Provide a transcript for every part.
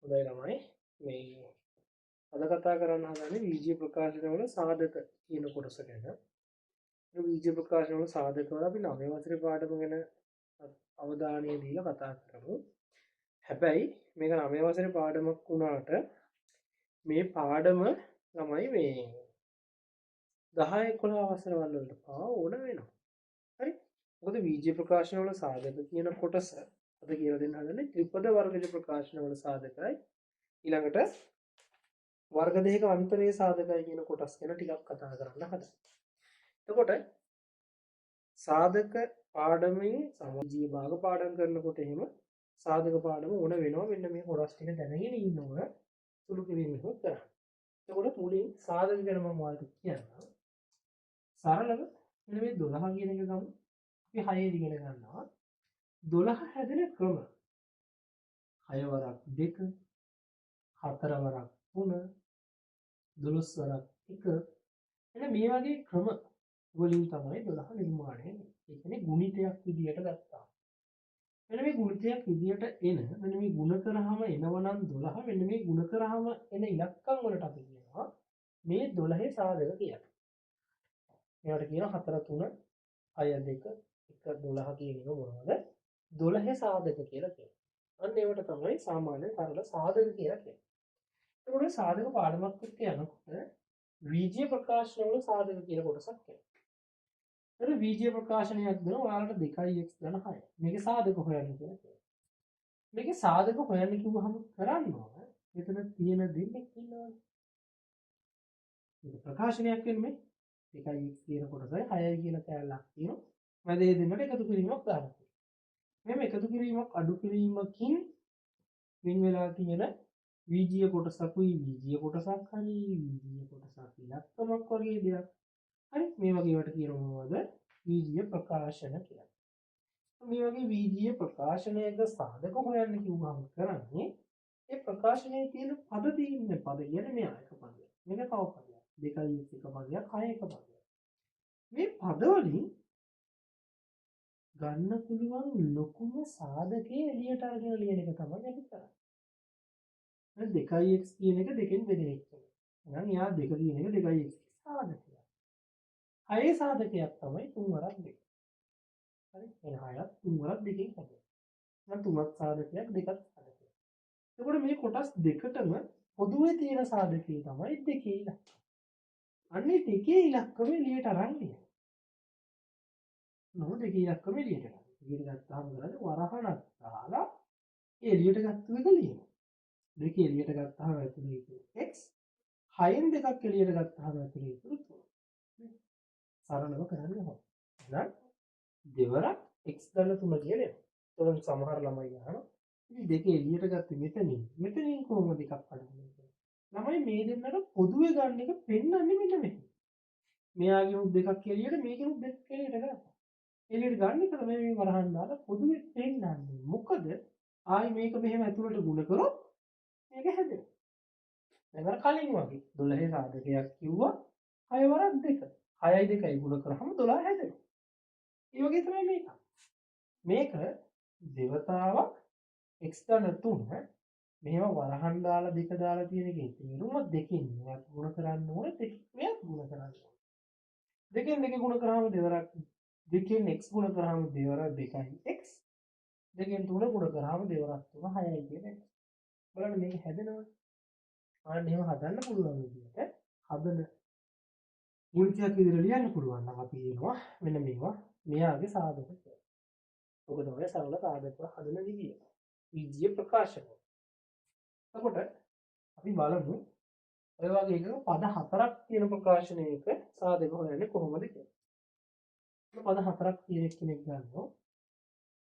හොඳයි ළමයි, මේ අද කතා කරන්න හදන්නේ වීජීය ප්‍රකාශන වල සාධක කියන කොටස ගැන. ඒ වීජීය ප්‍රකාශන වල සාධක වල අපි 9 වසරේ පාඩම ගැන අවධානය දීලා කතා කරමු. හැබැයි මේක 9 වසරේ පාඩමක් වුණාට මේ පාඩම ළමයි මේ 10 11 වසරවල් වලට පවා ඕන වෙනවා. හරි? මොකද වීජීය ප්‍රකාශන වල සාධක කියන කොටස අද කියලා දෙන්න හදන්නේ ත්‍රිපද වර්ගජ ප්‍රකාශන වල සාධකයි, ඊළඟට වර්ග දෙකක අන්තරයේ සාධකයි කියන කොටස් ගැන ටිකක් කතා කරන්න හදනවා. එතකොට සාධක පාඩමේ සමාජීය භාග පාඩම් කරනකොට එහෙම සාධක පාඩම ඕන වෙනවා. මෙන්න මේ කොටස් ටික දැනගෙන ඉන්න ඕන සුළු කිරීම එහෙම කරන්න. එතකොට මුලින් සාධක ගැන මම ඔයාලට කියන්නම්. සරලව මෙන්න මේ 12 කියන එක ගමු. අපි 6 ඉගෙන ගන්නවා. 12 හැදෙන ක්‍රම 6 වරක් 2, 4 වරක් 3, 12 වරක් 1. එන්න මේ වගේ ක්‍රම වලින් තමයි 12 නිර්මාණය වෙන්නේ. ඒ කියන්නේ ගුණිතයක් විදියට ගත්තා. මෙන්න මේ ගුණිතයක් විදියට එන, මෙන්න මේ ගුණ කරාම එනවනම් 12, මෙන්න මේ ගුණ කරාම එන ඉලක්කම් වලට අපි කියනවා මේ 12 සාධක කියලා. මේවට කියනවා 4 3 6 2 1 12 කියන එක මොනවද? 12 සාධක කියලා කියනවා. අන්න ඒවට තමයි සාමාන්‍ය සරල සාධක කියලා කියන්නේ. එතකොට සාධක පාඩමක් එක්ක යනකොට වීජීය ප්‍රකාශන වල සාධක කියලා කොටසක් එනවා. එතකොට වීජීය ප්‍රකාශනයක් දෙනවා ඔයාලට 2x ධන 6. මේකේ සාධක හොයන්න කියලා කියනවා. මේකේ සාධක හොයන්න කිව්වහම කරන්න ඕන මෙතන තියෙන දෙන්නෙක් ඉන්නවනේ. මේක ප්‍රකාශනයක් වෙන්නේ මේ 2x කියන කොටසයි 6යි කියන කෑල්ලක් තියෙනවා. මැද ඒ දෙන්නට එකතු කිරීමක් දාන්න. මෙහෙම එකතු කිරීමක් අඩු කිරීමකින් වෙන් වෙලා තියෙන වීජීය කොටසකුයි වීජීය කොටසක් හරි වීජීය කොටසක් ඉලක්කමක් වගේ දෙයක්. හරි, මේ වගේ ඒවාට කියනවා මොනවද? වීජීය ප්‍රකාශන කියලා. මේ වගේ වීජීය ප්‍රකාශනයක සාධක හොයන්න කිව්වහම කරන්නේ ඒ ප්‍රකාශනයේ තියෙන පද තියෙන පද කියන්නේ මෙයා එක පදයක්. මේක තව පදයක්. 2 එක පදයක්, 6 එක පදයක්. මේ පද වලින් ගන්න පුළුවන් ලොකුම සාධකයේ එළියට අරගෙන ලියන එක තමයි අපි කරන්නේ. 2x කියන එක දෙකෙන් බෙදෙන එක. එහෙනම් එයා 2 කියන එක 2x සාධකයක්. 6 සාධකයක් තමයි 3 වරක් 2. හරි, එහෙනම් 6ත් 3 වරක් 2කින් හැදෙනවා. එහෙනම් 3ක් සාධකයක්, 2ක් සාධකයක්. එතකොට මේ කොටස් දෙකටම පොදුවේ තියෙන සාධකය තමයි 2 ඉලක්කම. අන්නේ 2 ඉලක්කම එළියට අරන් ලියන්න. නෝ 2 ඉලක්කම එළියට ගන්න. එළියට ගත්තාම කරන්නේ වරහණක් දාලා ඒ එළියට ගත්ත එක ලියනවා. 2 එළියට ගත්තාම ඇතුලේ ඉතුරු x, 6න් දෙකක් එළියට ගත්තාම ඇතුලේ ඉතුරු 3. සරලව කරන්න ඕන. එහෙනම් දෙවරක් x ධන 3 කියලා එනවා. එතකොට සමහර ළමයි අහනවා ඉතින් 2 එළියට ගත්තේ මෙතනින්. මෙතනින් කොහොමද එකක් කඩන්නේ කියලා. ළමයි මේ දෙන්නට පොදුවේ ගන්න එක පෙන්වන්නේ මෙන්න මෙහෙම. මෙයාගේ උත් දෙකක් එළියට, මේකේ උත් දෙකක් එළියට ගන්නවා. එළියට ගන්න එක තමයි මේ වරහන් දාලා පොදුවේ පෙන්වන්නේ. මොකද ආයි මේක මෙහෙම ඇතුළට ගුණ කරොත් මේක හැදෙනවා. දැන් අර කලින් වගේ 12 සාධකයක් කිව්වා 6 වරක් 2. 6යි 2යි ගුණ කරාම 12 හැදෙනවා. ඒ වගේ තමයි මේක. මේක දෙවතාවක් x ධන 3 මෙහෙම වරහන් දාලා දෙක දාලා තියෙන එකේ තේරුම දෙකෙන් මෙයාත් ගුණ කරන්න ඕනේ, දෙකෙන් මෙයාත් ගුණ කරන්න ඕනේ. දෙකෙන් දෙක ගුණ කරාම දෙවරක් දෙකෙන් x ගුණ කරාම දෙවරක් 2යි x, දෙකෙන් 3 ගුණ කරාම දෙවරක් 3 6යි කියන එක. බලන්න මේක හැදෙනවනේ. ආන්න එහෙම හදන්න පුළුවන් විදිහට හදන ගුණිතයක් විදිහට ලියන්න පුළුවන් නම් අපි කියනවා මෙන්න මේවා මෙයාගේ සාධක කියලා. ඔක තමයි සරල සාධක හදන විදිය. වීජීය ප්‍රකාශන. එතකොට අපි බලමු ඔය වගේ එකක පද 4ක් තියෙන ප්‍රකාශනයක සාධක හොයන්නේ කොහොමද කියලා. පද 4ක් තියෙන කෙනෙක් ගන්නවා.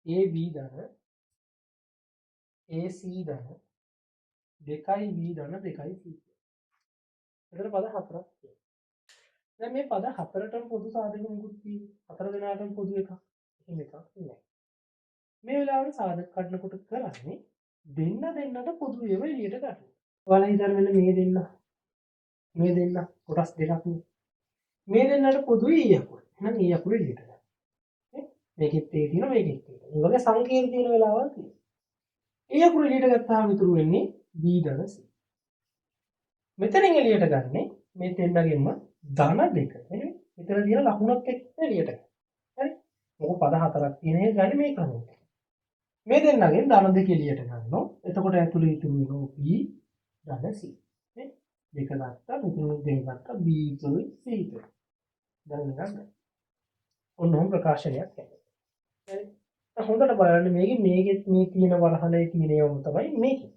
AB ධන AC ධන 2 B ධන 2 C. එතන පද 4ක් තියෙනවා. දැන් මේ පද 4ටම පොදු සාධක මොකුත් තියෙන්නේ. 4 දෙනාටම පොදු එකක්. එහෙම එකක් නෑ. මේ වෙලාවට සාධක කඩනකොට කරන්නේ දෙන්න දෙන්නට පොදු ඒවා එළියට ගන්න. ඔයාලා හිතන්න මෙන්න මේ දෙන්න. මේ දෙන්න කොටස් දෙකක් නේ. මේ දෙන්නට පොදුයි ඊ අකුර. එහෙනම් ඊ අකුර එළියට ගන්න. මේකෙත් ඒ තියෙනවා, මේකෙත් ඒ තියෙනවා. මේ වගේ සංකීර්ණ තියෙන වෙලාවල් තියෙනවා. ඊ අකුර එළියට ගත්තාම ඉතුරු වෙන්නේ B ධන C. මෙතනින් එළියට ගන්නෙ මේ දෙන්නගෙන්ම ධන දෙක. නේ මෙතන තියෙන ලකුණත් එක්ක එළියට ගන්න. හරි? මොකද පද හතරක් තියෙන එක ගන්නේ මේ ක්‍රමයට. මේ දෙන්නගෙන් ධන දෙක එළියට ගන්නවා. එතකොට ඇතුලේ ඉතුරු වෙනවා B ධන C. නේ? දෙක ගත්තා, මෙතන දෙක ගත්තා, B ඉතුරුයි C ඉතුරුයි. දැන් නිකන් ගන්න. ඔන්න ඔහොම ප්‍රකාශනයක් ඇති. හරි? දැන් හොඳට බලන්න මේකේ මේකෙත් මේ තියෙන වරහනේ තියෙන ඒවාම තමයි මේකේ.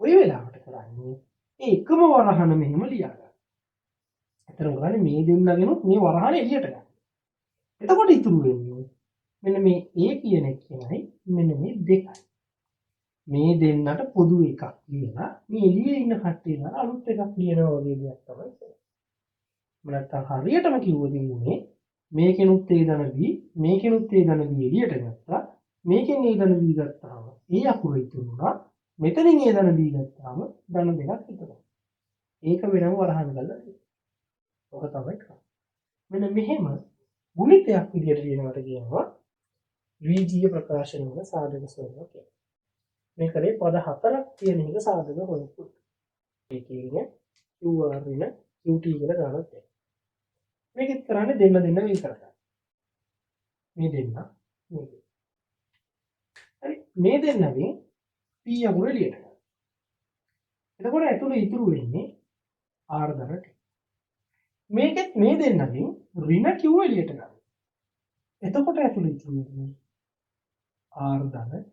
ඔය වෙලාවට කරන්නේ ඒ එකම වරහන මෙහෙම ලියා ගන්න. ඇත්තටම කරන්නේ මේ දෙන්නගෙනුත් මේ වරහන එළියට ගන්න. එතකොට ඉතුරු වෙන්නේ මෙන්න මේ A කියන එකයි මෙන්න මේ දෙකයි. මේ දෙන්නට පොදු එකක් ලියලා මේ එළියේ ඉන්න කට්ටිය දාලා අලුත් එකක් ලියනවා වගේ දෙයක් තමයි කරන්නේ. නැත්තම් හරියටම කිව්වොත් ඉන්නේ මේකෙනුත් A ධන B මේකෙනුත් A ධන B එළියට ගත්තා. මේකෙන් A ධන B ගත්තාම ඒ අකුර ඉතුරු වුණා. මෙතනින් A ධන B ගත්තාම ධන දෙකක් ඉතුරු වුණා. ඒක වෙනම වරහන් කරලා තියෙනවා. ඔක තමයි කරන්නේ. මෙන්න මෙහෙම ගුණිතයක් විදියට ලියනවට කියනවා ද්විජීය ප්‍රකාශන වල සාධක සොයනවා කියලා. මේ කරේ පද හතරක් තියෙන එක සාධක හොයපු. ඒ කියන්නේ QR ඍණ QT කියලා ගානක් දෙන්න. මේකෙත් කරන්නේ දෙන්න දෙන්න වෙන් කරගන්න. මේ දෙන්න මේ දෙන්න. හරි, මේ දෙන්නගෙන් P අකුර එළියට ගන්න. එතකොට ඇතුලේ ඉතුරු වෙන්නේ R ධන T. මේකෙත් මේ දෙන්නගෙන් ඍණ Q එළියට ගන්න. එතකොට ඇතුලේ ඉතුරු වෙන්නේ R ධන T.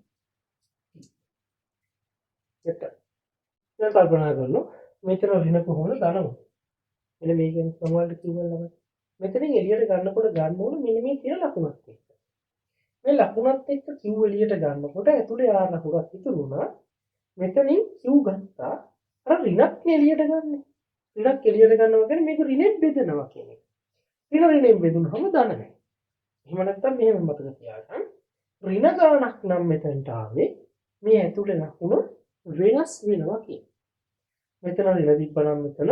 එතන දැන් කල්පනා කරනවා මෙතන ඍණ කොහොමද ධන වුනේ? මෙන්න මේකෙන් සමහරවිට කිව්වම ළමයි මෙතනින් එළියට ගන්නකොට ගන්න ඕන මෙන්න මේ තියෙන ලකුණත් එක්ක. මේ ලකුණත් එක්ක Q එළියට ගන්නකොට ඇතුලේ R ලකුණක් ඉතුරු වුණා. මෙතනින් Q ගත්තා. අර ඍණක් එළියට ගන්න. ඍණක් එළියට ගන්නවා කියන්නේ මේක ඍණෙන් බෙදෙනවා කියන එක. ඍණ ඍණෙන් බෙදුනහම ධන වෙනවා. එහෙම නැත්නම් මෙහෙම මතක තියාගන්න. ඍණ ගාණක් නම් මෙතනට ආවේ මේ ඇතුලේ ලකුණ වෙනස් වෙනවා කියන. මෙතන ඍණ තිබ්බනම් මෙතන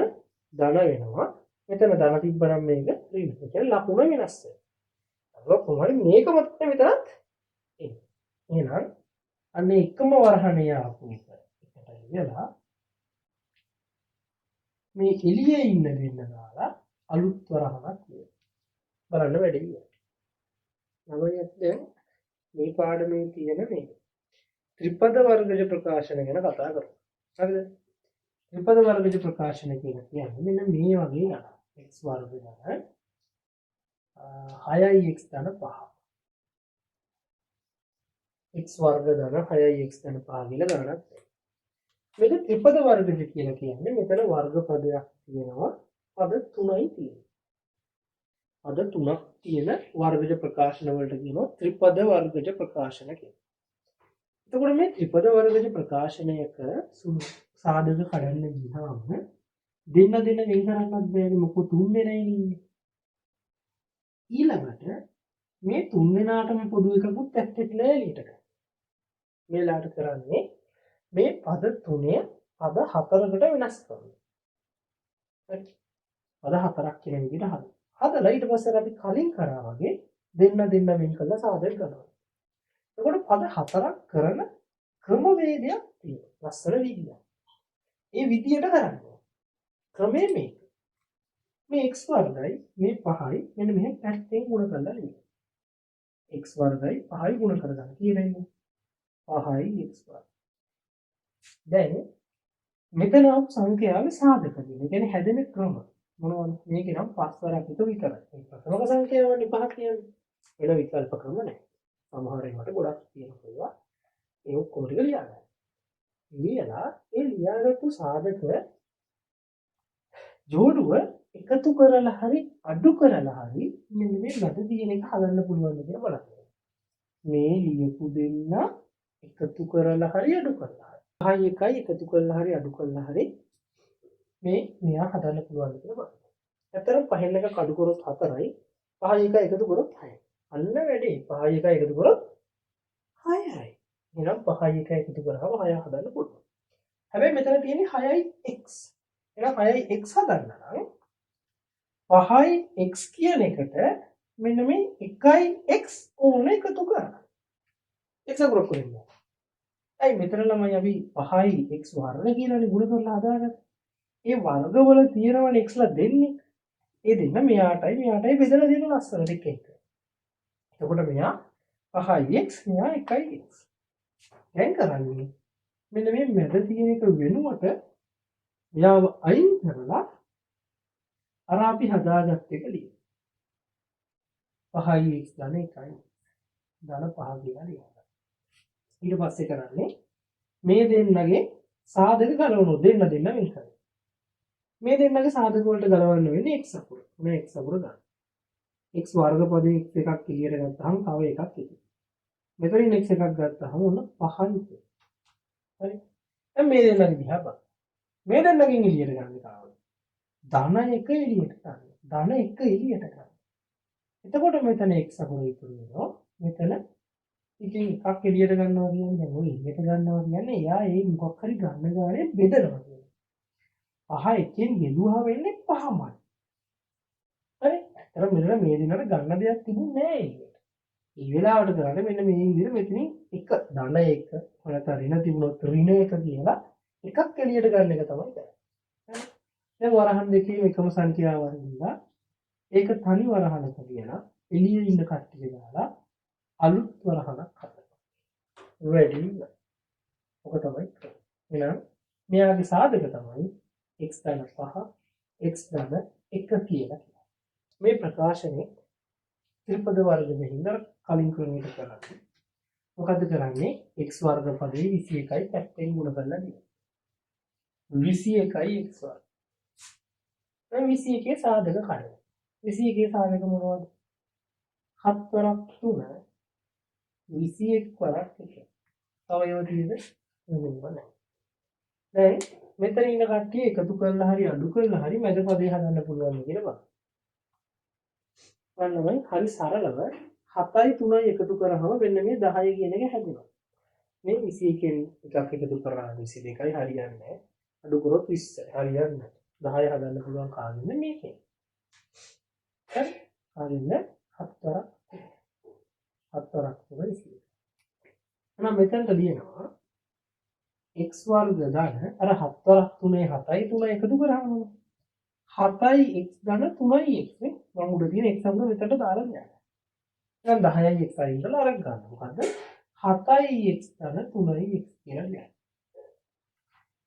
ධන වෙනවා. මෙතන ධන තිබ්බනම් මේක ඍණ. ඒ කියන්නේ ලකුණ වෙනස් වෙනවා. අර කොහොම හරි මේකම තමයි මෙතනත් එන්නේ. එහෙනම් අන්න එකම වරහණේ ආපු එක එකට ලියලා මේ එළියේ ඉන්න දෙන්න දාලා අලුත් වරහණක් ලියනවා. බලන්න වැඩේ ඉවරයි. ළමයි අපි දැන් මේ පාඩමේ තියෙන මේ ත්‍රිපද වර්ගජ ප්‍රකාශන ගැන කතා කරමු. හරිද? ත්‍රිපද වර්ගජ ප්‍රකාශන කියලා කියන්නේ මෙන්න මේ වගේ ගණන්. x වර්ග ධන 6x ධන 5. x වර්ග ධන 6x ධන 5 කියලා ගණනක් තියෙනවා. මේක ත්‍රිපද වර්ගජ කියලා කියන්නේ මෙතන වර්ග පදයක් තියෙනවා. පද තුනයි තියෙන්නේ. පද තුනක් තියෙන වර්ගජ ප්‍රකාශන වලට කියනවා ත්‍රිපද වර්ගජ ප්‍රකාශන කියලා. එතකොට මේ ත්‍රිපද වර්ගජ ප්‍රකාශනයක සාධක කඩන්න ගියාම දෙන්න දෙන්න වෙන් කරන්නත් බෑනේ, මොකද තුන් දෙනයි ඉන්නේ. ඊළඟට මේ තුන් දෙනාටම පොදු එකකුත් ඇත්තෙත් නෑ එළියට ගන්න. මේ වෙලාවට කරන්නේ මේ පද තුනේ පද හතරකට වෙනස් කරනවා. හරි. පද හතරක් කියන විදිහට හදනවා. හදලා ඊට පස්සේ අපි කලින් කරා වගේ දෙන්න දෙන්න වෙන් කරලා සාධක ගන්නවා. එතකොට පද හතරක් කරන ක්‍රමවේදයක් තියෙනවා. ලස්සන විදියක්. ඒ විදියට කරන්න ඕන. ක්‍රමය මේක. මේ x වර්ගයි මේ පහයි මෙන්න මෙහෙම පැත්තෙන් ගුණ කරලා ලියන්න. x වර්ගයි පහයි ගුණ කරගන්න කියලා ඉන්නේ. පහයි x වර්ග. දැන් මෙතන ආපු සංඛ්‍යාවේ සාධක තියෙනවා. ඒ කියන්නේ හැදෙන ක්‍රම මොනවද? මේකේ නම් පස් වරක් එක විතරයි. මේ ප්‍රථමක සංඛ්‍යාවන්නේ පහ කියන්නේ. වෙන විකල්ප ක්‍රම නැහැ. සමහර ඒවාට ගොඩක් තියෙනවා ඒවා. ඒ ඔක්කොම ටික ලියා ගන්න. ලියලා ඒ ලියාගත්තු සාධක ජෝඩුව එකතු කරලා හරි අඩු කරලා හරි මෙන්න මේ මැද තියෙන එක හදන්න පුළුවන්ද කියලා බලන්න. මේ ලියපු දෙන්න එකතු කරලා හරි අඩු කරලා හරි. පහයි එකයි එකතු කරලා හරි අඩු කරලා හරි මේ මෙයා හදන්න පුළුවන්ද කියලා බලන්න. ඇත්තටම පහෙන් එකක් අඩු කරොත් 4යි, පහයි එකයි එකතු කරොත් 6යි. අන්න වැඩේ. පහයි එකයි එකතු කරොත් 6යි. එහෙනම් පහයි එකයි එකතු කරාම 6 හදන්න පුළුවන්. හැබැයි මෙතන තියෙන්නේ 6යි x. එහෙනම් 6යි x හදන්න නම් පහයි x කියන එකට මෙන්න මේ එකයි x ඕන එකතු කරන්න. x අකුරක් කොහෙන්ද? ඇයි මෙතන ළමයි අපි 5යි x වර්ග කියලානේ ගුණ කරලා හදාගත්තේ. ඒ වර්ගවල තියෙනවනේ x ලා දෙන්නේ. ඒ දෙන්න මෙයාටයි මෙයාටයි බෙදලා දෙන්න ලස්සනට එක එක. එතකොට මෙයා 5යි x මෙයා 1යි x. දැන් කරන්නේ මෙන්න මේ මැද තියෙන එක වෙනුවට මෙයාව අයින් කරලා අර අපි හදාගත්ත එක ලියමු. 5යි x ධන 1යි ධන 5 කියලා ලියන්න. ඊට පස්සේ කරන්නේ මේ දෙන්නගේ සාධක ගලවනවා. දෙන්න දෙන්න වෙන් කරනවා. මේ දෙන්නගේ සාධක වලට ගලවන්න වෙන්නේ x අකුර. මේ x අකුර ගන්න. x වර්ග පදේ x එකක් එළියට ගත්තාම තව එකක් ඉතුරු. මෙතනින් x එකක් ගත්තාම ඔන්න 5යි ඉතුරු. හරි. දැන් මේ දෙන්නගේ දිහා බලන්න. මේ දෙන්නගෙන් එළියට ගන්න කාවද? ධන 1 එළියට ගන්න. ධන 1 එළියට ගන්න. එතකොට මෙතන x අකුර ඉතුරු වෙනවා. මෙතන ඉතින් එකක් එළියට ගන්නවා කියන්නේ දැන් ඔය එළියට ගන්නවා කියන්නේ එයා ඒ මොකක් හරි ගන්න ගානේ බෙදනවා කියන්නේ. පහ එකෙන් බෙදුවා වෙන්නේ 5මයි. හරි. අර මෙතන මේ දිනට ගන්න දෙයක් තිබුණේ නෑ එළියට. ඒ වෙලාවට කරන්නේ මෙන්න මේ විදිහට මෙතනින් එක ධන 1 නැත්නම් ඍණ තිබුණොත් ඍණ 1 කියලා එකක් එළියට ගන්න එක තමයි කරන්නේ. හරි. දැන් වරහන් දෙකේම එකම සංඛ්‍යාව වරින්දා ඒක තනි වරහනක කියලා එළියේ ඉන්න කට්ටිය දාලා අලුත් වරහනක් හදනවා. රෙඩි. ඔක තමයි ක්‍රම. එහෙනම් මෙයාගේ සාධක තමයි x ධන 5 x ධන 1 කියලා කියනවා. මේ ප්‍රකාශනයේ ත්‍රිපද වර්ග දෙකින් කලින් ක්‍රමයට කරන්නේ. මොකද්ද කරන්නේ? x වර්ග පදේ 21යි පැත්තෙන් ගුණ කරලා දෙනවා. 21යි x වර්ග. දැන් 21 සාධක කඩනවා. 21 සාධක මොනවද? 7 වරක් 3 21 වරක් 1. තව ඒවා තියෙද? එහෙම නෑ. දැන් මෙතන ඉන්න කට්ටිය එකතු කරලා හරි අඩු කරලා හරි මැද පදේ හදන්න පුළුවන් කියලා බලන්න. බලන්න හරි සරලව 7යි 3යි එකතු කරාම මෙන්න මේ 10 කියන එක හැදෙනවා. මේ 21න් එකක් එකතු කරාම 22යි හරියන්නේ නෑ. අඩු කරොත් 20යි හරියන්නේ නෑ. 10 හදන්න පුළුවන් කාගෙන්ද මේකෙන්. හරි? කාගෙන්ද? 7 වරක් 7 වරක් 3 21. එහෙනම් මෙතනට ලියනවා x වර්ග ධන අර 7 වරක් 3 7යි 3 එකතු කරාම 7යි x ධන 3යි x නේ. මම උඩ තියෙන x අකුර මෙතනට දාලා යනවා. එහෙනම් 10යි x අයින් කරලා අරන් ගන්න. මොකද්ද? 7යි x ධන 3යි x කියලා ලියන්න.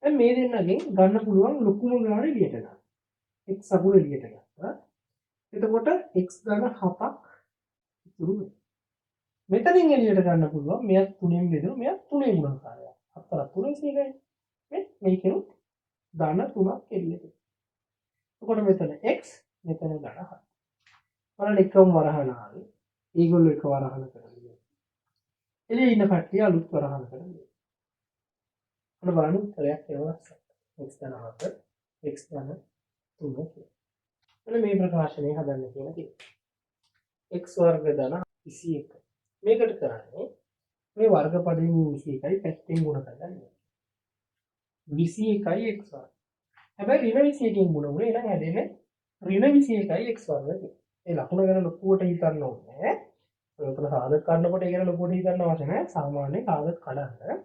දැන් මේ දෙන්නගෙන් ගන්න පුළුවන් ලොකුම ගාන එළියට ගන්න. x අකුර එළියට ගත්තා. එතකොට x ධන 7ක් ඉතුරු වෙනවා. මෙතනින් එළියට ගන්න පුළුවන් මෙයත් 3ෙන් බෙදුණු මෙයත් 3 ගුණාකාරයක්. 4 3 21යි. මේ මේකෙනුත් ධන 3ක් එළියට. එතකොට මෙතන x මෙතන ධන 7. බලන්න එකම වරහන ආවේ. ඒගොල්ලෝ එක වරහන කරලා. එළියේ ඉන්න කට්ටිය අලුත් වරහන කරලා. ඔන්න බලන්න උත්තරයක් එනවා ලස්සනට. x ධන 7 x ධන 3 කියලා. මෙන්න මේ ප්‍රකාශනය හදන්න කියලා තියෙනවා. x වර්ග ධන 21. මේකට කරන්නේ මේ වර්ග පදයෙන් 21යි පැත්තෙන් ගුණ කරලා ලියනවා. 21යි x වර්ග. හැබැයි ඍණ 21කින් ගුණ වුණේ එහෙනම් හැදෙන්නේ ඍණ 21යි x වර්ග කියලා. ඒ ලකුණ ගැන ලොකුවට හිතන්න ඕනේ නෑ. ඔය උතන සාධක කඩනකොට ඒ ගැන ලොකුවට හිතන්න අවශ්‍ය නෑ. සාමාන්‍ය සාධක කඩන්න.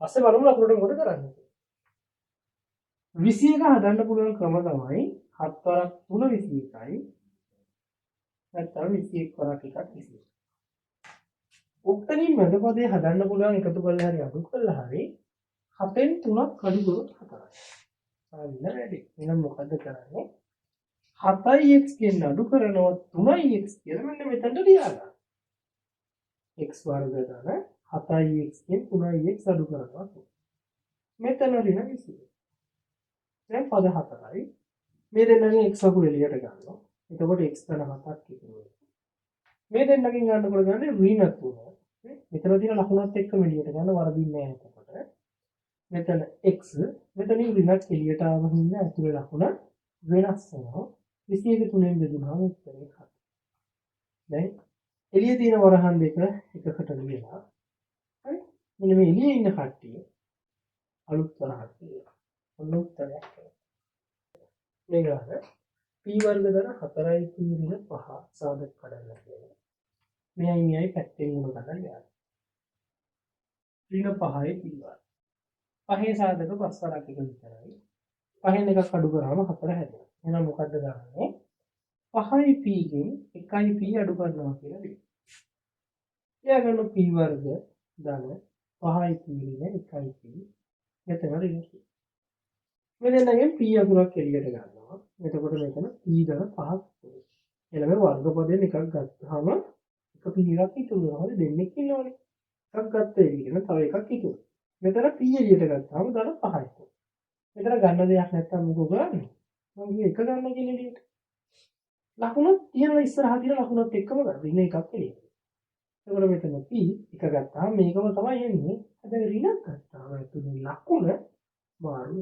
පස්සේ බලමු ලකුණට මොකද කරන්නේ කියලා. 21 හදන්න පුළුවන් ක්‍රම තමයි 7 වරක් 3 21යි නැත්නම් 21 වරක් එකක් 21. ඔක්තනින් මැද පදේ හදන්න පුළුවන් එකතු කරලා හරි අඩු කරලා හරි 7න් 3ක් අඩු කරොත් 4යි. අන්න වැඩි. එහෙනම් මොකද්ද කරන්නේ? 7යි x කියන අඩු කරනවා 3යි x කියලා මෙන්න මෙතනට ලියා ගන්න. x වර්ග ධන 7යි x ගෙන් 3යි x අඩු කරනවා. මෙතන ඍණ 21. දැන් පද 4යි. මේ දෙන්නගෙන් x අකුර එළියට ගන්නවා. එතකොට x ධන 7ක් ඉතුරු වෙනවා. මේ දෙන්නගෙන් ගන්නකොට ගන්නේ ඍණ 3. මෙතන තියෙන ලකුණත් එක්කම එළියට ගන්න වරදින්නේ නැහැ එතකොට. මෙතන x මෙතනින් ඍණක් එළියට ආව හින්දා ඇතුලේ ලකුණ වෙනස් වෙනවා. 21 3ෙන් බෙදුනහම උත්තරේ 7. දැන් එළියේ තියෙන වරහන් දෙක එකකට ලියලා හරි මෙන්න මේ එළියේ ඉන්න කට්ටිය අලුත් වරහන් ලියලා ඔන්න උත්තරයක් එනවා. මේ ගාන p වර්ග ධන 4යි p ඍණ 5 සාධක කඩන්න කියලා. මෙයයි මෙයයි පැත්තෙන් ගුණ කරලා ලියන්න. ඍණ 5යි p වර්ග. පහේ සාධක පස් වරක් එක විතරයි. පහෙන් එකක් අඩු කරාම 4 හැදෙනවා. එහෙනම් මොකද්ද ගන්නේ? 5යි p ගෙන් 1යි p අඩු කරනවා කියලා දෙන්න. එයා ගන්න p වර්ග ධන 5යි p ඍණ 1යි p මෙතන ඍණ p. මේ දෙන්නගෙන් p අකුරක් එළියට ගන්නවා. එතකොට මෙතන p ධන 5ක් ඉතුරුයි. එහෙනම් මේ වර්ග පදයෙන් එකක් ගත්තාම එක p එකක් ඉතුරු වෙනවා. හරි දෙන්නෙක් ඉන්නවනේ. එකක් ගත්ත එළියට තව එකක් ඉතුරු. මෙතන p එළියට ගත්තාම ධන 5යි ඉතුරු. මෙතන ගන්න දෙයක් නැත්තම් මොකෝ කරන්නේ? මං කිව්වේ එක ගන්න කියලා එළියට. ලකුණක් තියෙනවා ඉස්සරහා තියෙන ලකුණත් එක්කම ගන්න. ඍණ එකක් එළියට. එතකොට මෙතන p එක ගත්තාම මේකම තමයි එන්නේ. හැබැයි ඍණක් ගත්තාම ඇතුලේ ලකුණ මාරු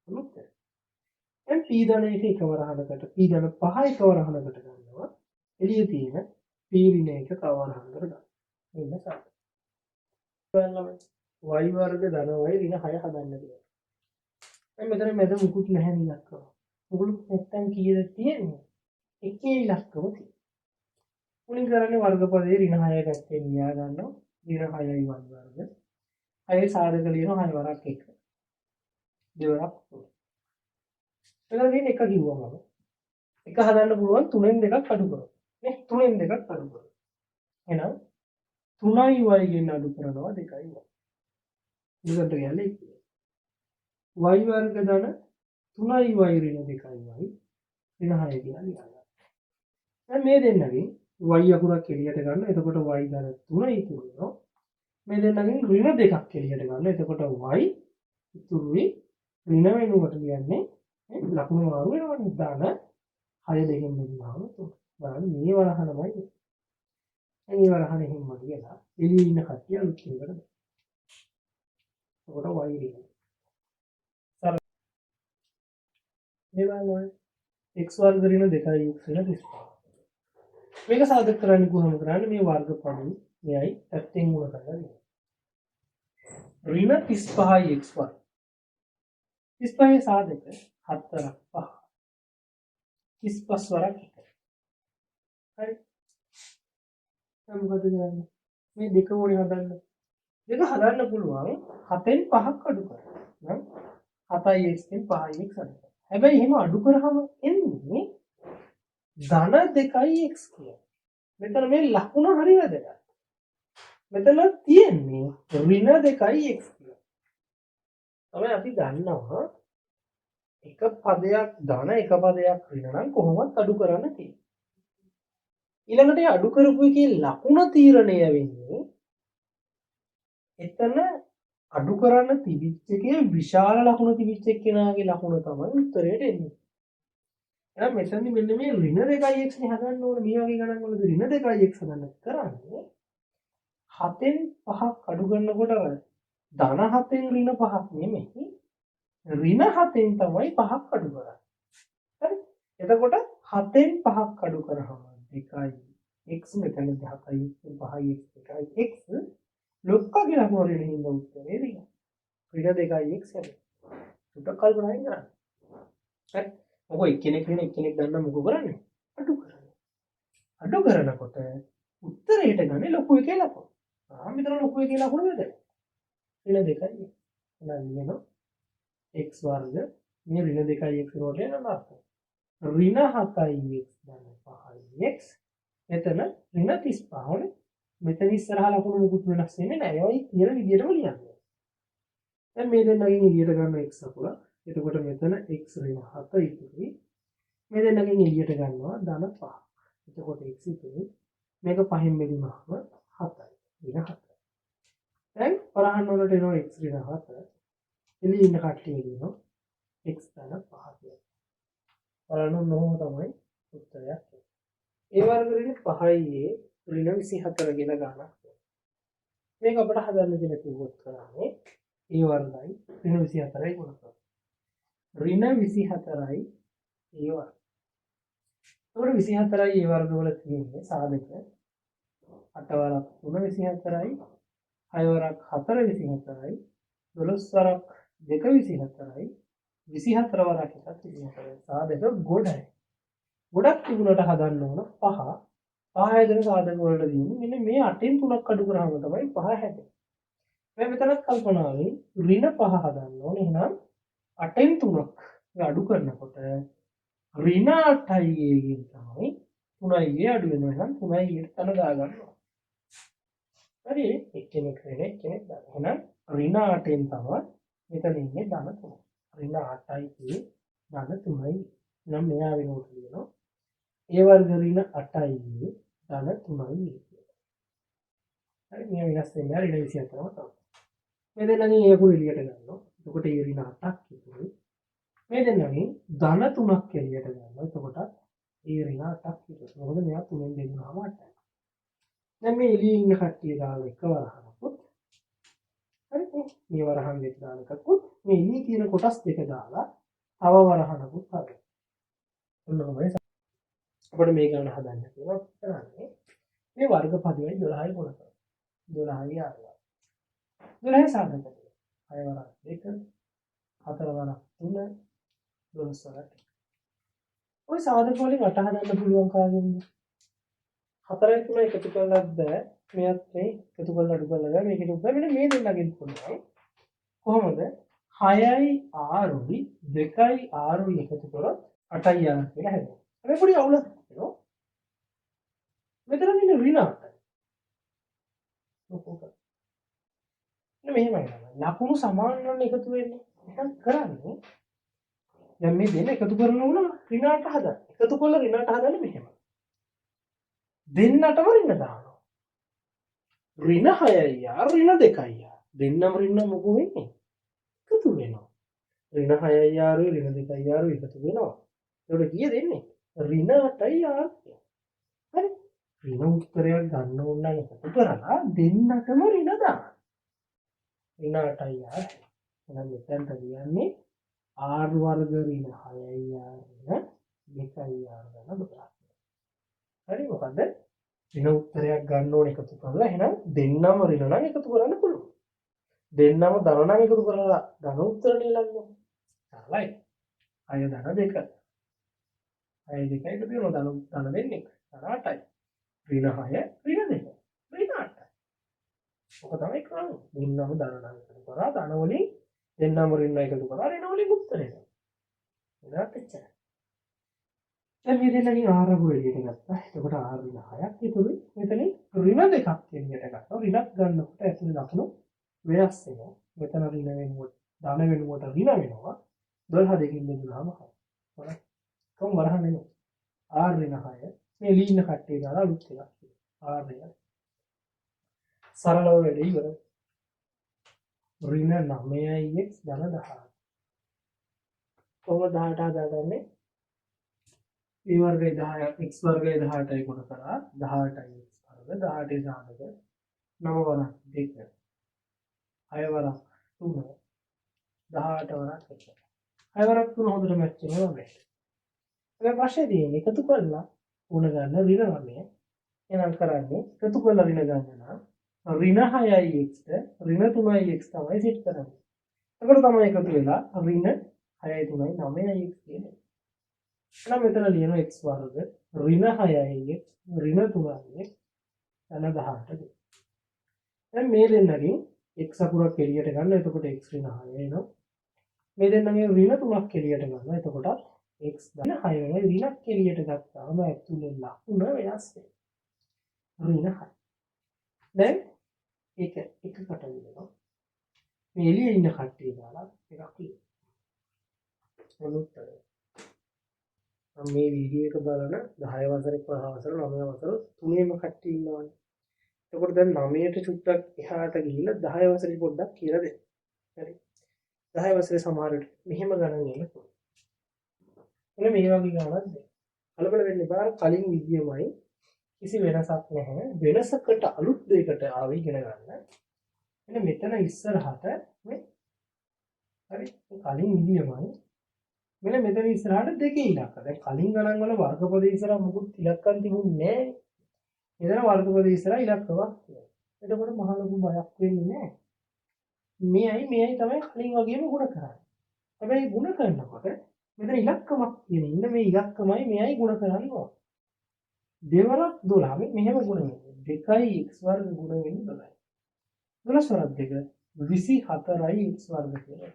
වෙනවා. දැන් p ධන එක එක වරහනකට p ධන 5 එක වරහනකට ගන්නවා. එළිය තියෙන p ඍණ එක තව වරහනකට ගන්නවා. මෙන්න සාධක. බලන්න ළමයි. y වර්ග ධන y ඍණ 6 හදන්න කියලා. දැන් මෙතන මැද මුකුත් නැහැ නේ ඉලක්කම. මුකුත් නැත්තම් කීයද තියෙන්නේ? එකේ ඉලක්කම තියෙනවා. මුලින් කරන්නේ වර්ගපදයේ ඍණ 6 පැත්තෙන් ලියා ගන්නවා. ඍණ 6යි y වර්ග. 6 සාධක ලියනවා 6 වරක් 1. දෙවරක් 3. මෙතන තියෙන එක කිව්වා මම. එක හදන්න පුළුවන් තුනෙන් දෙකක් අඩු කරොත්. නේ තුනෙන් දෙකක් අඩු කරොත්. එහෙනම් 3යි y ගෙන් අඩු කරනවා 2යි y. මෙතනට ගියලා එක. y වර්ග ධන 3යි y ඍණ 2යි y ඍණ 6 කියලා ලියා ගන්න. දැන් මේ දෙන්නගෙන් y අකුරක් එළියට ගන්න. එතකොට y ධන 3 ඉතුරු වෙනවා. මේ දෙන්නගෙන් ඍණ දෙකක් එළියට ගන්න. එතකොට y ඉතුරුයි ඍණ වෙනුවට ලියන්නේ ලකුණු මාරු වෙනවනේ. ධන 6 දෙකෙන් බෙදුනහම 3. බලන්න මේ වරහනමයි. දැන් මේ වරහන එහෙම්ම ලියලා එළියේ ඉන්න කට්ටිය අලුත් එකකට දාන්න. එතකොට y ඍණ. සරල. මේ බලන්න x වර්ග ඍණ 2x ඍණ 35. මේක සාධක කරන්නේ කොහොමද කරන්නේ? මේ වර්ග පදේ මෙයයි පැත්තෙන් ගුණ කරලා දෙනවා. ඍණ 35යි x වර්ග. 35 සාධක 4 5 35 වරක් 1. හරි. දැන් මොකද කරන්නේ? මේ දෙක ඕනේ හදන්න. දෙක හදන්න පුළුවන් 7න් 5ක් අඩු කරලා. නම් 7යි x ගෙන් 5යි x අඩු කරලා. හැබැයි එහෙම අඩු කරාම එන්නේ ධන 2යි x කියලා. මෙතන මේ ලකුණ හරි වැදගත්. මෙතන තියෙන්නේ ඍණ 2යි x කියලා. තමයි අපි දන්නවා එක පදයක් ධන එක පදයක් ඍණ නම් කොහොමත් අඩු කරන්න තියෙන්නේ. ඊළඟට ඒ අඩු කරපු එකේ ලකුණ තීරණය වෙන්නේ එතන අඩු කරන්න තිබිච්ච එකේ විශාල ලකුණ තිබිච්ච එක්කෙනාගේ ලකුණ තමයි උත්තරයට එන්නේ. එහෙනම් මෙතනදි මෙන්න මේ ඍණ 2x නේ හදන්න ඕනේ. මේ වගේ ගණන් වලදී ඍණ 2x හදන්න කරන්නේ 7න් 5ක් අඩු කරනකොට ධන 7න් ඍණ 5ක් නෙමෙයි ඍණ 7න් තමයි 5ක් අඩු කරන්නේ. හරි? එතකොට 7න් 5ක් අඩු කරාම 2යි x මෙතන 7යි 5යි x 2යි x ලොක්කගේ ලකුණ ඍණ හින්දා උත්තරේ ඍණ. ඍණ 2යි x හැදෙනවා. චුට්ටක් කල්පනා කරන්න. හරි? මොකෝ එක්කෙනෙක් ඍණ එක්කෙනෙක් දන්න මොකෝ කරන්නේ? අඩු කරන්නේ. අඩු කරනකොට උත්තරේට ගන්නේ ලොකු එකේ ලකුණ. ආ මෙතන ලොකු එකේ ලකුණ වැදගත්. ඍණ 2යි. එහෙනම් ලියනවා x වර්ග මේ ඍණ 2යි x වලට යන අර්ථය. ඍණ 7යි x ධන 5යි x මෙතන ඍණ 35 ඕනේ. මෙතන ඉස්සරහා ලකුණු මොකුත් වෙනස් වෙන්නේ නැහැ. ඒවයි කියන විදිහටම ලියන්න. දැන් මේ දෙන්නගෙන් එළියට ගන්න x අකුර. එතකොට මෙතන x ඍණ 7 ඉතුරුයි. මේ දෙන්නගෙන් එළියට ගන්නවා ධන 5. එතකොට x ඉතුරුයි. මේක පහෙන් බෙදුනහම 7යි. ඍණ 7. දැන් වරහන් වලට එනවා x ඍණ 7. එළියේ ඉන්න කට්ටිය කියනවා x ධන 5 කියලා. බලන්න ඔහොම තමයි උත්තරයක් එන්නේ. ඒ වර්ග ඍණ 5යි a ඍණ 24 කියලා ගානක් තියෙනවා. මේක අපිට හදන්න කියලා කිව්වොත් කරන්නේ a වර්ගයි ඍණ 24යි ගුණ කරනවා. ඍණ 24යි a වර්ග. එතකොට 24යි a වර්ග වල තියෙන්නේ සාධක 8 වරක් 3 24යි 6 වරක් 4 24යි 12 වරක් 2 24යි 24 වරක් එකක් 24යි. සාධක ගොඩයි. ගොඩක් තිබුණට හදන්න ඕන පහ. පහ හැදෙන සාධක වලට තියෙන්නේ මෙන්න මේ 8න් 3ක් අඩු කරාම තමයි පහ හැදෙන්නේ. මේ මෙතනත් කල්පනාවෙන් ඍණ 5 හදන්න ඕනේ. එහෙනම් 8න් 3ක් අඩු කරනකොට ඍණ 8යි ගෙන් තමයි 3යි අඩු වෙනවා. එහෙනම් 3යි ට තන දාගන්න ඕනේ. හරි, එක්කෙනෙක් ඍණ එක්කෙනෙක් ධන. එහෙනම් ඍණ 8න් තමයි මෙතන ඉන්නේ ධන 3. ඍණ 8යි ධන 3යි. එහෙනම් මෙයා වෙනකොට ලියනවා ඒ වර්ග ඍණ 8යි ධන 3යි කියලා. හරි, මෙයා වෙනස් වෙන්නේ නැහැ, ඍණ 24ම තමයි. මේ දෙන්නගෙන් ඒ අකුරු එළියට ගන්නවා. එතකොට ඒ ඍණ 8ක් ඉතුරුයි. මේ දෙන්නගෙන් ධන 3ක් එළියට ගන්නවා. එතකොට ඒ ඍණ 8ක් ඉතුරුයි. මොකද මෙයා 3ෙන් බෙදුනහම 8යි. දැන් මේ එළියේ ඉන්න කට්ටිය දාලා එක වරහනකුත්, හරි, මේ වරහන් දෙක දාලා එකකුත්, මේ එළියේ තියෙන කොටස් දෙක දාලා තව වරහනකුත් හදනවා. ඔන්න ඔහොමයි අපිට මේ ගණන හදන්න කියලා කරන්නේ. මේ වර්ග පදවයි 12යි ගුණ කරනවා. 12යි 6. 12 සාධක ටික. 6 වරක් 2, 4 වරක් 3, 12 වරක් 1. ඔය සාධක වලින් 8 හදන්න පුළුවන් කාගෙන්ද? 4යි 3 එකතු කරලත් බෑ. මෙයත් මේ එකතු කරලා අඩු කරලා බෑ. මේකෙත් බෑ. මෙන්න මේ දෙන්නගෙන් පුළුවන්. කොහොමද? 6යි 6යි 2යි 6යි එකතු කරොත් 8යි 6 කියලා හැදෙනවා. හැබැයි පොඩි අවුලක් තියෙනවා. මෙතන තියෙන ඍණ 8යි. ඔක. මෙහෙමයි තමයි. ලකුණු සමාන නම් එකතු වෙන්නේ. එහෙනම් කරන්නේ දැන් මේ දෙන්න එකතු කරන උන ඍණ 8 හදන්න. එකතු කරලා ඍණ 8 හදන්නේ මෙහෙම. දෙන්නටම ඍණ දානවා. ඍණ 6යි ආ ඍණ 2යි ආ. දෙන්නම ඍණ මොකෝ වෙන්නේ? එකතු වෙනවා. ඍණ 6යි ආ ඍණ 2යි ආ එකතු වෙනවා. ඒකට කීය දෙන්නේ? ඍණ 8යි ආ. හරි. ඍණ උත්තරයක් ගන්න ඕන නම් එකතු කරලා දෙන්නටම ඍණ දාන්න. ඍණ 8යි ආ. එහෙනම් මෙතනට කියන්නේ r වර්ග ඍණ 6යි r ඍණ 2යි r ධන 12. හරි, මොකද ඍණ උත්තරයක් ගන්න ඕන එකතු කරලා. එහෙනම් දෙන්නම ඍණ නම් එකතු කරන්න පුළුවන්. දෙන්නම ධන නම් එකතු කරලා ධන උත්තර ලියන්න. සරලයි. 6 ධන 2. 6 2 එකතු වෙනවා ධන ධන දෙන්නේ. ධන 8යි. ඍණ 6 ඍණ 2. ඍණ 8යි. ඔක තමයි කරන්නේ. දෙන්නම ධන නම් එකතු කරා ධන වලින් දෙන්නම ඍණ එකතු කරා ඍණ වලින් උත්තරය ගන්න. එදාට එච්චරයි. දැන් මේ දෙන්නගෙන් r අකුර එළියට ගත්තා. එතකොට r ඍණ 6ක් ඉතුරුයි. මෙතනින් ඍණ 2ක් එළියට ගත්තා. ඍණක් ගන්නකොට ඇතුලේ ලකුණු වෙනස් වෙනවා. මෙතන ඍණ වෙනුවට ධන වෙනුවට ඍණ වෙනවා. 12 දෙකින් බෙදුනහම 6. බලන්න. කොහොම වරහන් එනවා. r ඍණ 6. මේ ලීන කට්ටිය දාලා අලුත් එකක් තියෙනවා. r ඍණ. සරලව වැඩේ ඉවරයි. ඍණ 9x ධන 18. කොහොමද 18 හදාගන්නේ? ඒ වර්ගය 10 x වර්ගය 18යි ගුණ කරා 18යි x වර්ග 18 සාධක 9 වරක් 2 6 වරක් 3 18 වරක් 1. 6 වරක් 3 හොඳට මැච් වෙනවා මේ. හැබැයි ප්‍රශ්නේ තියෙන්නේ එකතු කරලා ගුණ ගන්න ඍණ 9. එහෙනම් කරන්නේ එකතු කරලා ඍණ ගන්න නම් ඍණ 6යි x ඍණ 3යි x තමයි සෙට් කරන්නේ. එතකොට තමයි එකතු වෙලා ඍණ 6යි 3යි 9යි x කියන්නේ. එහෙනම් මෙතන ලියනවා x වර්ග ඍණ 6යි x ඍණ 3යි x ධන 18 දෙක. දැන් මේ දෙන්නගෙන් x අකුරක් එළියට ගන්න. එතකොට x ඍණ 6 එනවා. මේ දෙන්නගෙන් ඍණ 3ක් එළියට ගන්නවා. එතකොට x ධන 6 වෙනවා. ඍණක් එළියට ගත්තාම ඇතුලේ ලකුණ වෙනස් වෙනවා. ඍණ 6. දැන් ඒක එකකට වෙනවා. මේ එළියේ ඉන්න කට්ටිය දාලා එකක් ලියනවා. ඔන්න උත්තරය. මම මේ වීඩියෝ එක බලන 10 වසර 11 වසර 9 වසර තුනේම කට්ටිය ඉන්නවනේ. එතකොට දැන් 9ට චුට්ටක් එහාට ගිහිල්ලා 10 වසරේ පොඩ්ඩක් කියලා දෙන්න. හරි. 10 වසරේ සමහර විට මෙහෙම ගණන් එන්න පුළුවන්. ඔන්න මේ වගේ ගණනක් දෙන්න. කලබල වෙන්න එපා. කලින් විදියමයි කිසි වෙනසක් නැහැ. වෙනසකට අලුත් දෙයකට ආවෙ ඉගෙන ගන්න. මෙන්න මෙතන ඉස්සරහට මේ හරි කලින් විදියමයි. මෙන්න මෙතන ඉස්සරහට දෙකේ ඉලක්ක. දැන් කලින් ගණන් වල වර්ගපද ඉස්සරහ මොකුත් ඉලක්කම් තිබුණේ නැහැ. මෙතන වර්ගපද ඉස්සරහ ඉලක්කමක් තියෙනවා. එතකොට මහ ලොකු බයක් වෙන්නේ නැහැ. මෙයයි මෙයයි තමයි කලින් වගේම ගුණ කරන්නේ. හැබැයි ගුණ කරනකොට මෙතන ඉලක්කමක් තියෙන ඉන්න මේ ඉලක්කමයි මෙයයි ගුණ කරන්න ඕන. දෙවරක් 12 මෙහෙම ගුණ වෙන්නේ. 2යි x වර්ග ගුණ වෙන්නේ 12යි. 12 වරක් 2 24යි x වර්ග කියලා.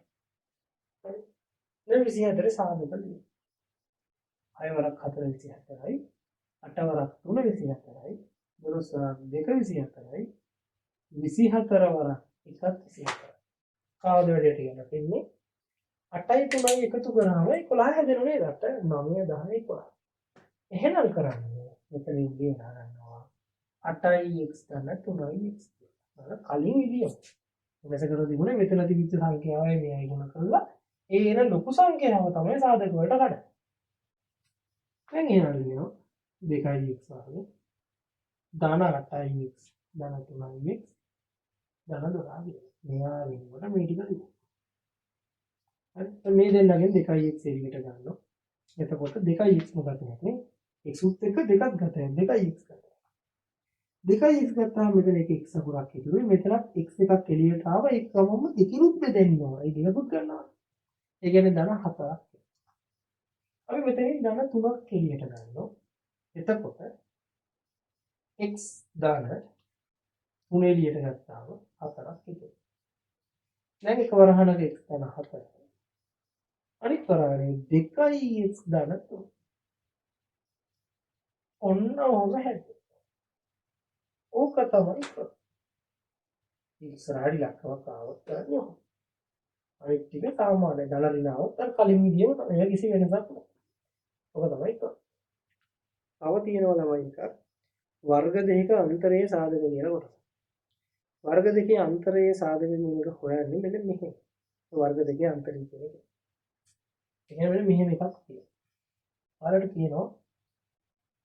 හරි. දැන් 24 සාධක ලියමු. 6 වරක් 4 24යි, 8 වරක් 3 24යි, 12 වරක් 2 24යි, 24 වරක් 1ත් 24යි. කාවද වැඩේට කියන්න තින්නේ 8යි 3යි එකතු කරාම 11 හැදෙනව නේද? 8 9 10 11. එහෙනම් කරන්නේ මෙතනින් ලියලා ගන්නවා 8යි x ධන 3යි x කියලා. කලින් විදිය. වෙනසකට තිබුණේ මෙතන තිබිච්ච සංඛ්‍යාවයි මෙයයි ගුණ කරලා ඒ එන ලොකු සංඛ්‍යාව තමයි සාධක වලට කඩන්නේ. දැන් එහෙනම් ලියනවා 2යි x වර්ග ධන 8යි x ධන 3යි x ධන 12 කියලා. මෙයා වෙනකොට මේ ටික ලියනවා. හරි. මේ දෙන්නගෙන් 2යි x එළියට ගන්නවා. එතකොට 2යි x මොකක්ද නේ? x උත් එක්ක දෙකක් ගත වෙනවා. 2යි x ගත. 2යි x ගත්තාම මෙතන එක x අකුරක් ඉතුරුයි. මෙතනත් x එකක් එළියට ආවා. ඒක ගමන්ම දෙකිනුත් බෙදෙන්න ඕන. ඒ දෙකකුත් ගන්නවා. ඒ කියන්නේ ධන 4ක්. අපි මෙතනින් ධන 3ක් එළියට ගන්නවා. එතකොට x ධන 3 එළියට ගත්තාම 4ක් ඉතුරුයි. දැන් එක වරහනක x ධන 4. අනිත් වරහනේ 2යි x ධන 3. ඔන්න ඔහොම හැදෙනවා. ඕක තමයි ක්‍රම. ඉස්සරහට ඉලක්කමක් ආවොත් කරන්නේ ඔහොම. අනිත් ටික සාමාන්‍ය ධන ඍණ ආවොත් අර කලින් විදියම තමයි. ඒක කිසි වෙනසක් නෑ. ඔක තමයි ක්‍රම. තව තියෙනවා ළමයි එකක්. වර්ග දෙකක අන්තරයේ සාධක කියන කොටස. වර්ග දෙකේ අන්තරයේ සාධක කියන එක හොයන්නේ මෙන්න මෙහෙම. වර්ග දෙකේ අන්තරය කියන එක. ඒ කියන්නේ මෙන්න මෙහෙම එකක් තියෙනවා. ඔයාලට කියනවා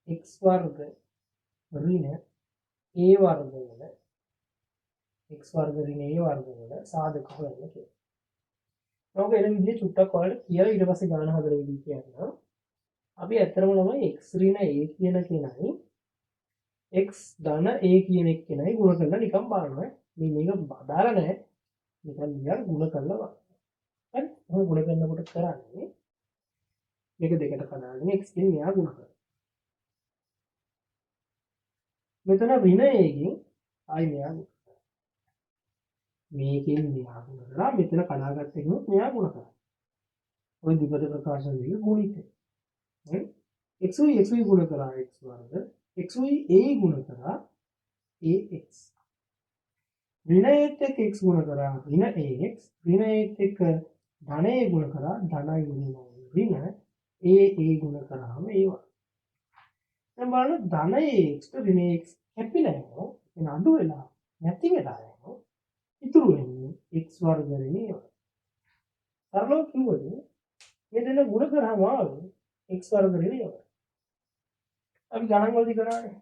x වර්ග ඍණ a වර්ග වල x වර්ග ඍණ a වර්ග වල සාධක හොයන්න කියලා. ඔක එන විදිය චුට්ටක් ඔයාලට කියලා ඊට පස්සේ ගාන හදන විදිය කියන්නම්. අපි ඇත්තටම ළමයි x ඍණ a කියන කෙනයි x ධන a කියන එක්කෙනයි ගුණ කරලා නිකන් බලනවා. මේ මේක අදාළ නැහැ. නිකන් නිකන් ගුණ කරලා බලනවා. හරි. ඔහොම ගුණ කරනකොට කරන්නේ මේක දෙකට කඩාගෙන x ගෙන් මෙයා ගුණ කරනවා. මෙතන ඍණ a ගෙන් ආයි මෙයා ගුණ කරනවා. මේකෙන් මෙයා ගුණ කරා මෙතන කඩාගත්ත එකනොත් මෙයා ගුණ කරා. ඔය ද්විපද ප්‍රකාශන දෙක ගුණිතයි. හරි. x y x y ගුණ කරා x වර්ග x y a ගුණ කරා ax. ඍණ a එක්ක x ගුණ කරා ඍණ ax ඍණ a එක්ක ධන a ගුණ කරා ධනයි ඍණ a a ගුණ කරාම a වර්ග. දැන් බලන්න ධන ax ඍණ ax කැපිලා යනවා. එන අඩු වෙලා නැති වෙලා යනවා. ඉතුරු වෙන්නේ x වර්ග ඍණ a වර්ග. සරලව කිව්වොත් මේ දෙන්න ගුණ කරාම ආවේ x වර්ග ඍණ a වර්ග. අපි ගණන් වලදී කරානේ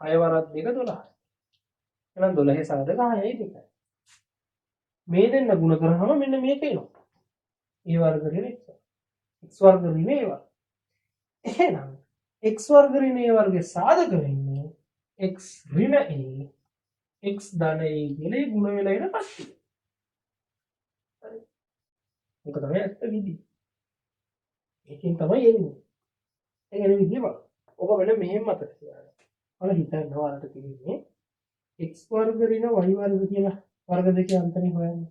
6 වරක් 2 12. එහෙනම් 12 සාධක 6යි 2යි. මේ දෙන්න ගුණ කරාම මෙන්න මේක එනවා. a වර්ග ඍණ x වර්ග. x වර්ග ඍණ a වර්ග. එහෙනම් x වර්ග ඍණ a වර්ගයේ සාධක වෙන්නේ x ඍණ a x ධන a කියලා ඒ ගුණ වෙලා එන කට්ටිය. හරි. මේක තමයි ඇත්ත විදිය. ඒකෙන් තමයි එන්නේ. ඒ එන විදිය බලන්න. ඔක වෙන මෙහෙම මතක තියාගන්න. ඔයාලා හිතන්න ඔයාලට තියෙන්නේ x වර්ග ඍණ y වර්ග කියලා වර්ග දෙකේ අන්තරය හොයන්න.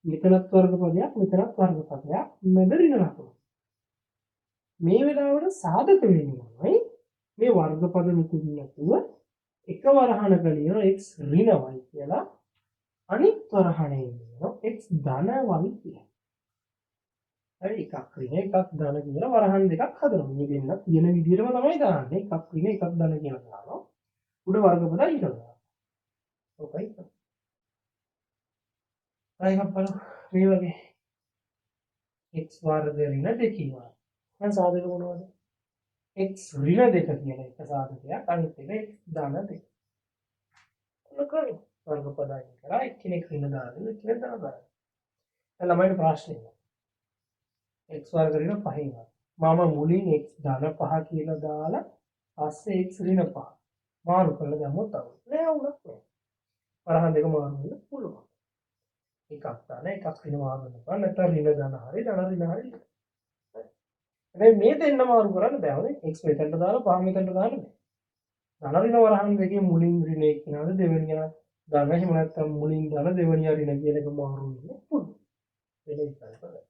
මෙතනත් වර්ග පදයක් මෙතනත් වර්ග පදයක් මැද ඍණ ලකුණ. මේ වෙලාවට සාධක වෙන්නේ මේ වර්ග පද මුකුත් නැතුව එක වරහනක ලියන x ඍණ y කියලා අනිත් වරහනේ ලියන x ධන y කියලා. හරි එකක් ඍණ එකක් ධන කියලා වරහන් දෙකක් හදනවා. මේ දෙන්න තියෙන විදිහටම තමයි දාන්නේ. එකක් ඍණ එකක් ධන කියලා දානවා. උඩ වර්ග පද ඊට දානවා. ඔකයි. ආයෙ එකක් බලමු. මේ වගේ x වර්ග ඍණ 2 වර්ග. දැන් සාධක මොනවද? x ඍණ 2 කියලා එක සාධකයක් අනිත් එක x ධන 2. ඔන්න කරමු. වර්ග පද අයින් කරා එක්කෙනෙක් ඍණ දාගෙන එක්කෙනෙක් ධන දාගෙන. දැන් ළමයින්ට ප්‍රශ්නේ නෑ. x වර්ග ඍණ 5 වර්ග. මම මුලින් x ධන 5 කියලා දාලා පස්සේ x ඍණ 5 මාරු කරලා දැම්මොත් අවුල් නෑ. අවුලක් නෑ. වරහන් දෙක මාරු වෙන්න පුළුවන්. එකක් ධන එකක් ඍණ මාරු වෙන්න පුළුවන්. නැත්නම් ඍණ ධන හරි ධන ඍණ හරි. හැබැයි මේ දෙන්න මාරු කරන්න බෑ. හොඳේ x මෙතනට දාලා 5 මෙතනට දාන්න බෑ. ධන ඍණ වරහන් දෙකේ මුලින් ඍණ එක්කිනාද දෙවෙනි කෙනා ධන එහෙම නැත්නම් මුලින් ධන දෙවෙනි ඍණ කියන එක මාරු වෙන්න පුළුවන්. වෙන විකල්ප නැහැ.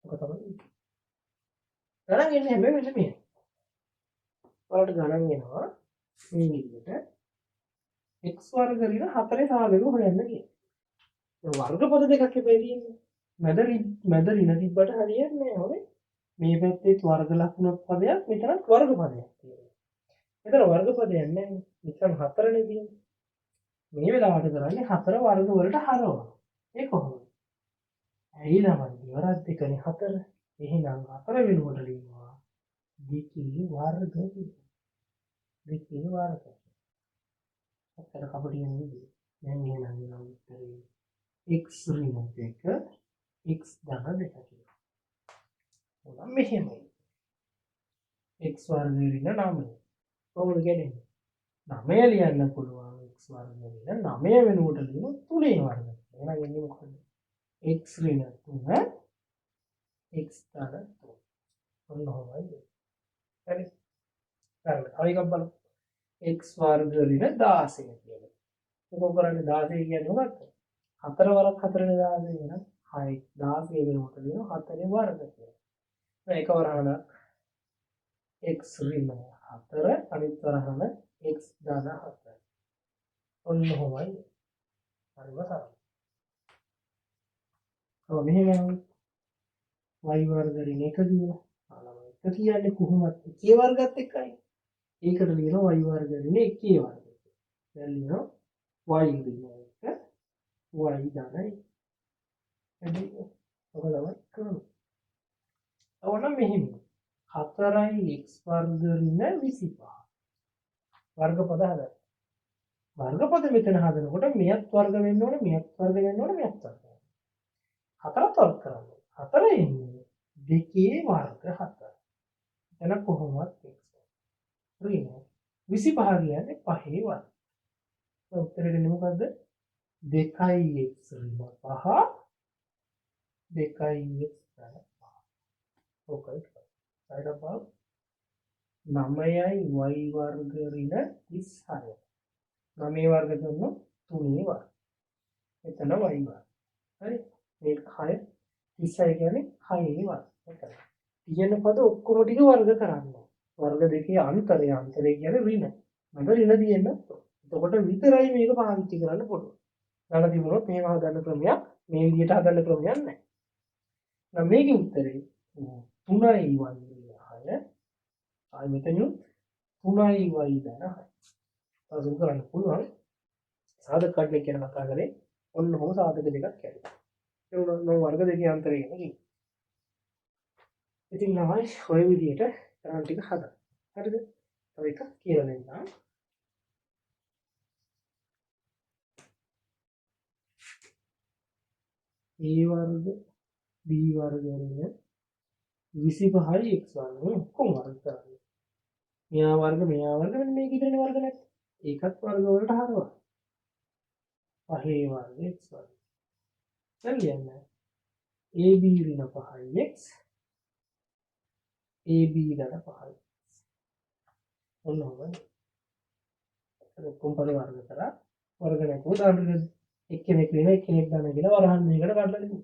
ඔක තමයි. ගණන් එන්නේ හැබැයි මෙන්න මෙහෙම. ඔයාලට ගණන් එනවා මේ විදිහට x වර්ග ඍණ 4 සාධක හොයන්න කියලා. දැන් වර්ග පද දෙකක් එපා තියෙන්නේ. මැද ඍණ තිබ්බට හරියන්නේ නැහැ. හොඳේ. මේ පැත්තේ වර්ග ලකුණ පදයක් මෙතනත් වර්ග පදයක් තියෙනවා. මෙතන වර්ග පදයක් නැහැ. නිකන් 4නේ තියෙන්නේ. මේ වෙලාවට කරන්නේ 4 වර්ග වලට හරවනවා. ඒ කොහොමද? ඇයි ළමයි දෙවරක් දෙකනේ 4. එහෙනම් 4 වෙනුවට ලියනවා දෙකේ වර්ග කියලා. දෙකේ වර්ග. හතර කපටිය නෙවෙයි. දැන් එහෙනම් එනවා උත්තරේ x ඍණ 2 x ධන 2 කියලා. ඕනම් මෙහෙමයි. x වර්ග ඍණ 9. කොහොමද කියන්නේ? 9 ලියන්න පුළුවන් x වර්ග ඍණ 9 වෙනුවට ලියන 3 වර්ග. එහෙනම් එන්නේ මොකද්ද? x ඍණ 3 x ධන 3. ඔන්න ඔහොමයි. හරි. හරි. තව එකක් බලමු. x වර්ග ඍණ 16 කියලා. මොකෝ කරන්නේ 16 කියන්නේ මොකක්ද? 4 වරක් 4නේ 16 එහෙනම් 6 16 වෙනුවට ලියන 4 වර්ග කියලා. දැන් එක වරහන x ඍණ 4 අනිත් වරහන x ධන 4. ඔන්න ඔහොමයි. හරිම සරලයි. ඔව් මෙහෙම y වර්ග ඍණ 1 කියලා. ආ ළමයි 1 කියන්නේ කොහොමද? එකේ වර්ගත් එක්කයි. ඒකට ලියනවා y වර්ග ඍණ 1 වර්ග. දැන් ලියනවා y ඍණ 1 y ධන 1. හරි. ඔක තමයි ක්‍රමය. ඕනම් මෙහෙම 4යි x වර්ග ඍණ 25. වර්ග පද හදන්න. වර්ග පද මෙතන හදනකොට මෙයත් වර්ග වෙන්න ඕනේ, මෙයත් වර්ග වෙන්න ඕනේ, මෙයත් වර්ග වෙන්න ඕනේ. හතරත් වර්ග කරන්න ඕනේ. හතර එන්නේ දෙකේ වර්ග 4. එතන කොහොමවත් x ඍණ 25 කියන්නේ පහේ වර්ග. උත්තරේ දෙන්නේ මොකද්ද? 2x ඍණ 5 2x ධන 5. ඔකයි. හරියට බලමු. 9යි y වර්ග ඍණ 36. 9 වර්ග දුන්නොත් 3 වර්ග. එතන y වර්ග. හරි. මේක 6 36 කියන්නේ 6 වර්ග. මෙතන. තියෙන පද ඔක්කොම ටික වර්ග කරන්න. වර්ග දෙකේ අන්තරය කියන්නේ ඍණ. මට ඍණ තියෙන්නත් ඕන. එතකොට විතරයි මේක පාවිච්චි කරන්න පුළුවන්. ධන තිබුණොත් මෙහෙම හදන්න ක්‍රමයක් මේ විදිහට හදන්න ක්‍රමයක් නැහැ. නම් මේකේ උත්තරේ 3යි y ඍණ 6. ආයි මෙතනින් 3යි y ධන 6. තව සුළු කරන්න පුළුවන්. සාධක කඩන එක ගැන කතා කරේ. ඔන්න ඔහොම සාධක දෙකක් ඇවිල්ලා. ඒ වුණා මම වර්ග දෙකේ අන්තරය ගැන කිව්වේ. ඉතින් ළමයි ඔය විදිහට ගණන් ටික හදන්න. හරිද? තව එකක් කියලා දෙන්නම්. A වර්ග B වර්ග ඍණ 25යි x වර්ග මේ ඔක්කොම වර්ග කරන්නේ. මෙයා වර්ග මෙයා වර්ග මෙන්න මේක ඉදිරියේ වර්ග නැත්නම් ඒකත් වර්ග වලට හරවන්න. පහේ වර්ග x වර්ග. දැන් ලියන්න. AB ඍණ 5යි x AB ධන 5යි. ඔන්න ඔහොමයි. ඔක්කොම පද වර්ග කරා. වර්ග නැතුව දාන්න එක්කෙනෙක් ඍණ එක්කෙනෙක් ධන කියලා වරහන් මේකට කඩලා ලියමු.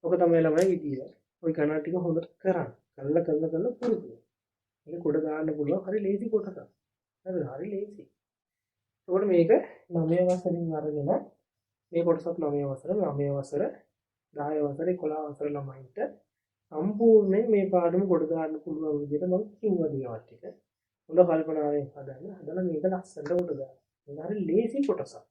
ඔක තමයි ළමයි විදිය. ඔය ගණන් ටික හොඳට කරන්න. කරලා කරලා කරලා පුරුදු වෙන්න. මේක කොට දාන්න පුළුවන් හරි ලේසි කොටසක්. හරිද? හරි ලේසි. එතකොට මේක 9 වසරින් අරගෙන මේ කොටසත් 9 වසර 9 වසර 10 වසර 11 වසර ළමයින්ට සම්පූර්ණයෙන් මේ පාඩම කොට දාන්න පුළුවන් විදිහට මම කිව්වා දේවල් ටික. හොඳ කල්පනාවෙන් හදන්න. හදලා මේක ලස්සනට කොට දාන්න. මේක හරි ලේසි කොටසක්.